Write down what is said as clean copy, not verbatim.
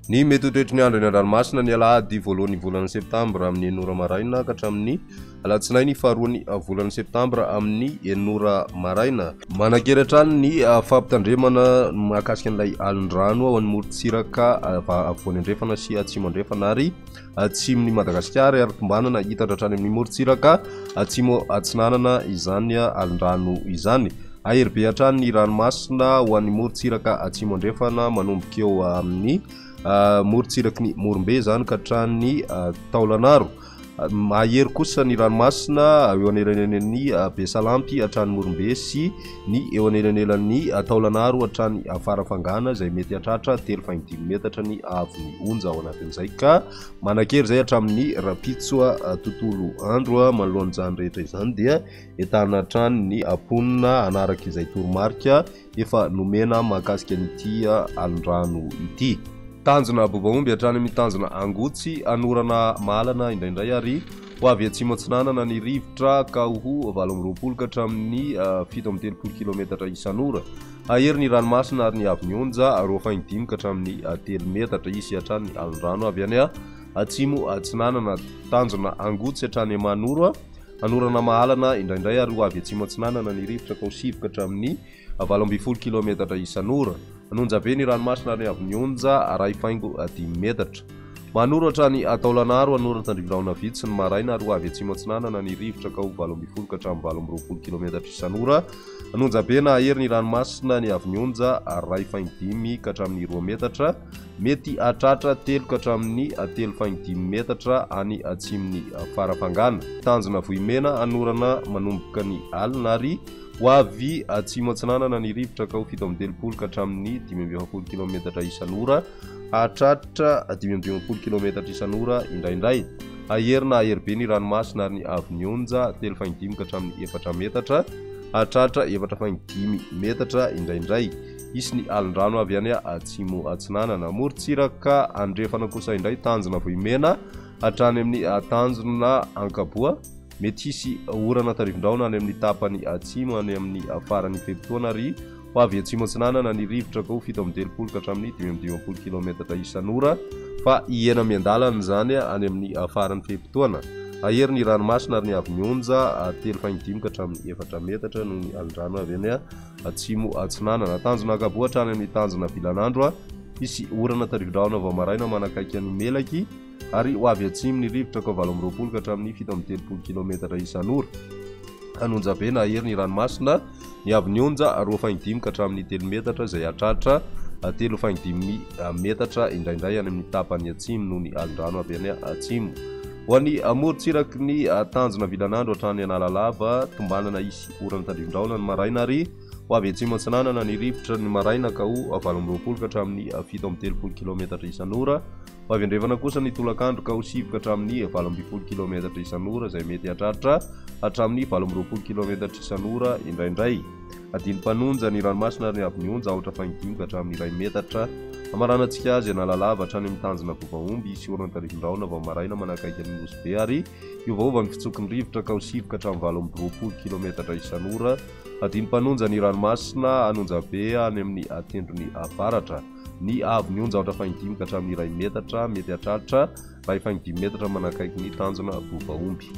Ny mety ho toetry ny andro eny an-dranomasina ny alahady voalohan'ny volana septambra amin'ny enina ora maraina ka hatramin'ny alatsinainy faharoan'ny volana septambra amin'ny enina ora maraina. Manan-kery hatrany ny fampitandremana mahakasika an'ilay alin-drano ao amin'ny morontsiraka afovoany andrefana sy atsimo andrefana ary atsimon'i Madagasikara ary tombanana hitatra hatrany amin'ny morontsiraka atsimo atsinanana izany alin-drano izany. Hahery be hatrany ny ranomasina ho an'ny morontsiraka atsimo andrefana manomboka eo amin'ny morontsiraky ny Morombe izany ka hatrany Taolanaro. Mahery kosa ny ranomasina eo anelanelan'ny Besalampy hatrany Morombe sy ny eo anelanelan'ny Taolanaro hatrany Farafangana izay mety hatratra 3,5 metatra ny haavon'ny onja ao anatin'izay ka manan-kery izay hatramin'ny rahampitso tontolo andro. Manoloana izany rehetra izany dia entanina hatrany ny mponina hanaraka izay toromarika efa nomena mahakasika an'ity alin-drano ity. Tanjona Bobaomby hatrany amin'ny tanjona Angotsy, anorana mahalana indraindray ary ho avy atsimo atsinanana ny rivotra ka ho 28 ka hatramin'ny 37 kilometatra isan'ora. Hahery ny ranomasina ary ny haavon'ny onja 2,5 ka hatramin'ny 3 metatra. Hisy hatrany ny alin-drano avy any atsimo atsinanana. Tanjona Angotsy hatrany Manoro. Anorana mahalana indraindray ary ho avy atsimo atsinanana ny rivotra ka ho 9 ka hatramin'ny 18 kilaometatra isan'ora. Anonjabe ny ranomasina ary avy ny onja 1,5 metatra. Manoro hatrany Taolanaro, Anoro tandrivirahona vitsy ny maraina ary ho avy atsimo atsinanana ny rivotra ka ho 18 ka hatramin'ny 28 kilaometatra isan'ora. Anonjabe na hahery ny ranomasina ny avy ny onja 1,5 ka hatramin'ny 2 metatra. Mety hahatratra 3 ka hatramin'ny 3,5 metatra any atsimon'i Farafangana. Tanjona Vohimena hanorana manomboka ny alina ary ho avy atsimo atsinanana ny rivotra ka ho 37 ka hatramin'ny 45 kilaometatra isan'ora hahatratra 55 kilaometatra isan'ora indraindray. Hahery na hahery be ny ranomasina ary ny haavon'ny onja 3,5 ka hatramin'ny 4 metatra hahatratra 4,5 metatra indraindray. Hisy ny alin-drano avy any atsimo atsinanana. Morontsiraka andrefana kosa indray tanjona Vohimena hatrany amin'ny tanjona Ankaboa. Mety hisy orana tandrifin-drahona any amin'ny tapany atsimo any amin'ny faran'ny fe-potoana ary ho avy atsimo atsinanana ny rivotra ka ho 37 ka hatramin'ny 55 kilaometatra isan'ora fa hihena miandalana izany any amin'ny faran'ny fe-potoana. Hahery ny ranomasina ary ny haavon'ny onja 3,5 ka hatramin'ny 4 metatra noho ny alin-drano avy any atsimo atsinanana. Tanjona Ankaboa hatrany amin'ny tanjona Vilanandro. Hisy orana tandrifindrahona vao maraina manakaiky an'i Melaky ary ho avy atsimo ny rivotra ka 28 ka hatramin'ny 37 kilaometatra isan'ora. Anonjabe na hahery ny ranomasina, ny haavon'ny onja 2,5 ka hatramin'ny 3 metatra izay hahatratra 3,5 metatra indraindray any amin'ny tapany atsimo noho ny alin-drano avy any atsimo. Ho an'ny morontsiraky ny tanjona Vilanandro hatrany Analalava, tombanana hisy Orana tandrifindrahona ny maraina ary ho avy atsimo atsinanana ny rivotra ny maraina ka ho 28 ka hatramin'ny 37 kilaometatra isan'ora. Ho avy andrefana kosa ny tolakandro ka ho 9 ka hatramin'ny 18 kilaometatra isan'ora izay mety hahatratra hatramin'ny 28 kilaometatra isan'ora indraindray. Adino mpanonja ny ranomasina ary ny haavon'ny onja 4,5 ka hatramin'ny 1 metatra. Hamaranantsika azy Analalava hatrany amin'ny tanjona Bobaomby hisy orana tandrifindrahona vao maraina manakaiky an'i Nosy Be ary Hiovaova ny fitsoky ny rivotra ka ho 9 ka hatramin'ny 28 kilometatra isan'ora. Hadino mpanonja ny ranomasina Anonjabe any amin'ny tendrony avaratra. Ny haavon'ny onja 4,5 ka hatramin'ny 1 metatra, mety hahatratra 1,5 metatra manakaiky ny tanjona Bobaomby.